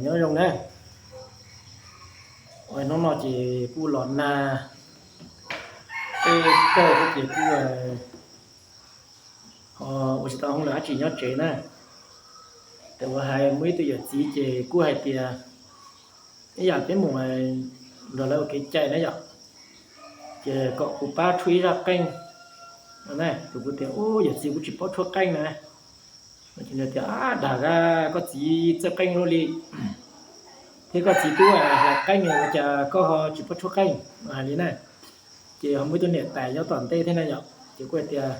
Nyob zoo na, hnub no ces kuj los nag tej kawg thiab ces kuj ho ua tsis tau hauj lwm dab tsi nyob tsev na. Ces ua hais muaj ib tug yawm txiv ces kuj hais tias ib yam peb mus nrog lawv ua kev cai na yom, ces kom kuv pab tshuab ib zaj qeej na. Ces kuv tias, Ub, yawm txiv, kuv tsis paub tshuab qeej na. Ces nws tias, Ab, dag, koj txiv txawj qeej luaj li thiab koj txiv twb hlais qeej ua cas koj ho tsis paub tshuab qeej? Hais li na. Ces ho muaj ib tug niam tais nyob tom ntej thiab na yom, ces kuj hais tias,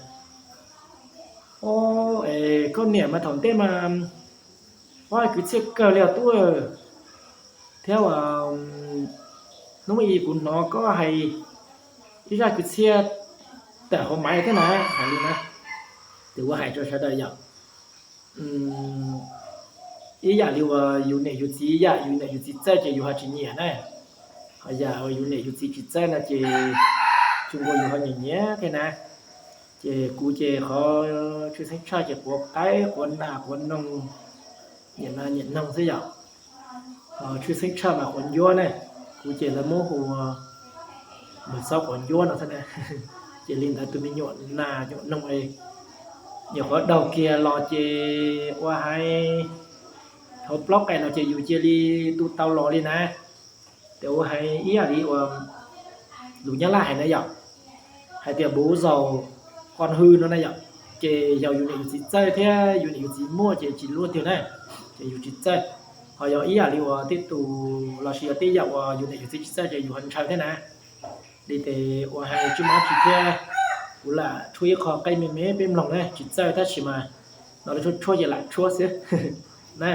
Ob, es koj niam mas thaum ntej mas ob kwv txhiaj kawg li os tub, thiab ua hnub ib kuv hnov koj hais ib zaj kwv txhiaj tawm hauv maiv thiab na. Hais li na, ces kuv hais rau sawv daws yom, ib yam li uas yus niam yus txiv, yam yus niam yus txiv txawj ces yus ho tsis nyiam na, ho yam uas yus niam yus txiv tsis txawj no ces tsuas nkaus yus ho nyiam nyiam thiab na. Ces kuv ces qhov tshwj xeeb tshaj ces quav qaib, quav nas, quav noog, nyiam nas nyiam noog xwb yom. Tshwj xeeb tshaj mas quav ncuab ne, kuv ces lawv muab hu ua Npawg Xob quav ncuab no xwb na. Ces li ntawd tus me nyuam nas nyuam noog nyuam qhuav daug kiag los ces ua hais hauv plaub qais no ces yus cia li tu tau los li na. Ces ua hais ib yam li uas lus Nyab Laj hais na yom, hais tias bố giàu con hư no na yom. Ces yog yus niam yus txiv txawj thiab yus niam yus txiv muaj ces tsis luaj twg na, ces yus tsis txawj. Ho yog ib yam li uas tej tus los sis yog tej yam uas yus niam yus txiv tsis txawj ces yus ho ntshaw thiab na. Li ces ua hais tsis muaj dab tsi thiab, kuv lam tshuab ib qho qeej me me peb mloog na, tsis txawj tab sis mas no lawv tshuab tshuab ces lam tshuab xwb na.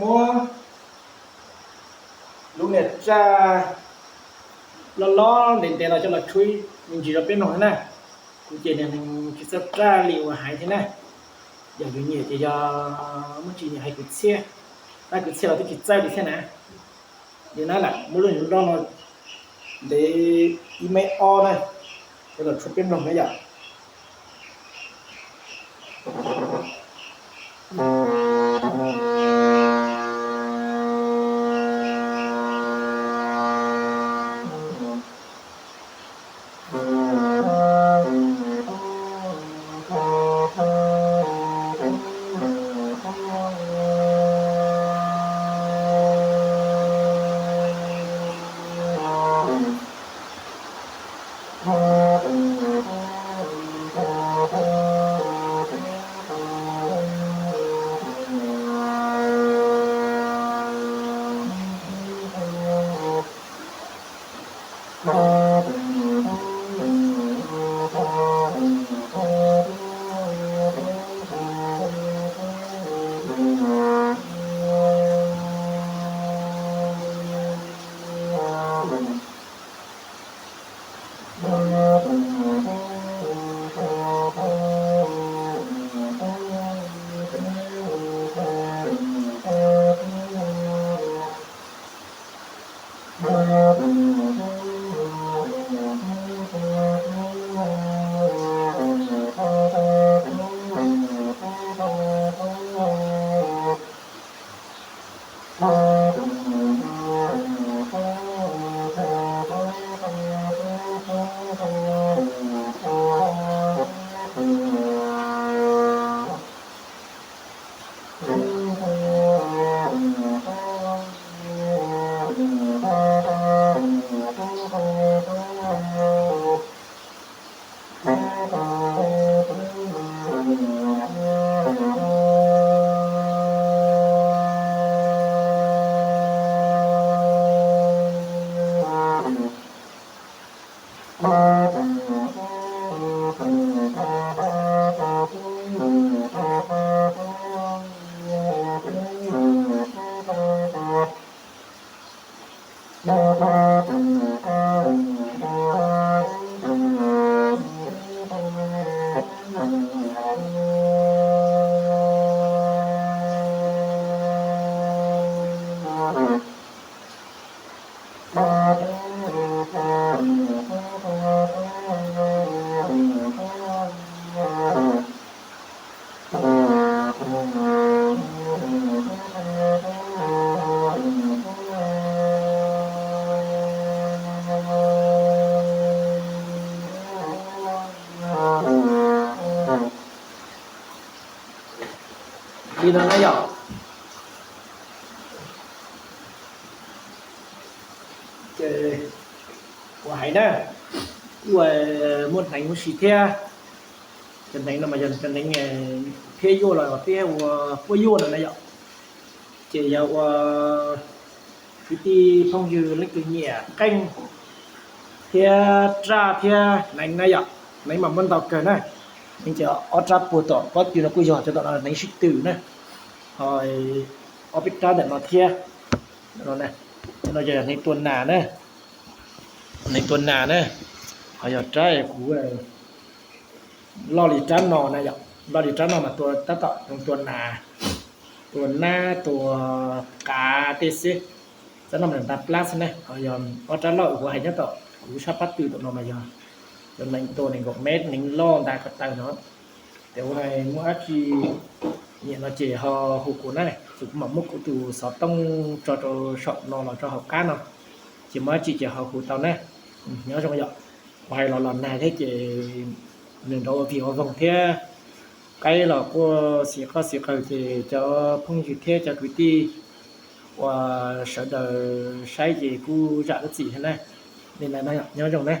Muab lub niag raj loj loj ntev ntev los coj los tshuab me ntsis rau peb mloog na. Kuv ces niag neeg tsis txawj raj li uas hais thiab na. Yog yus nyiam ces yog, muaj tsis nyiam hais kwv txhiaj, tab kwv txhiaj los twb tsis txawj li thiab na. Li na lam muab lub niag nroj no ntev ib mev ob na, coj los tshuab peb mloog na yom. Li no na yom. Ces kuv hais na, ua muaj hneev huv si thiab. Cov hneev no mas yog cov hneev phiab yuaj los thiab ua puab yuaj no na yom. Ces yog ua kwv tij phooj ywg leej twg nyiam qeej thiab raj thiab hneev na yom, hneev mas muaj ntau kawg na. Hneev ces ob rab puag tom pob tw no kuj yog, cov tom no hneev sib tw na. Ho ob peb rab ntawm no thiab. No yog hneev tua nas na, hneev tua nas na. Ho yog rab kuv loj li rab no na yom, loj li rab no mas tua tab tom zoo tua nas, tua nab, tua qav tej xwb. Rab no mas nta plab xwb na. Ho yog ob rab loj kuv hais nyob tom kuv sab pob tw tom no mas yog cov hneev tua nees nkaum mev, hneev loj nta ko taw no. Ces ua hais muaj dab tsi nyiam no ces ho hu kuv na, ces kuv mam muab kuv tus xov tooj tso rau saum no los rau hauv qab no, ces muaj dab tsi ces ho hu tau na. Nyob zoo yom. Kuv hais los los nag thiab ces nws nrov ua vig ua voog thiab, qaib los quaj xis qoj xis qaws ces cov phooj ywg thiab cov kwv tij uas sawv daws saib ces kuj zam lub txim thiab na. Li ntawd no nyob zoo na.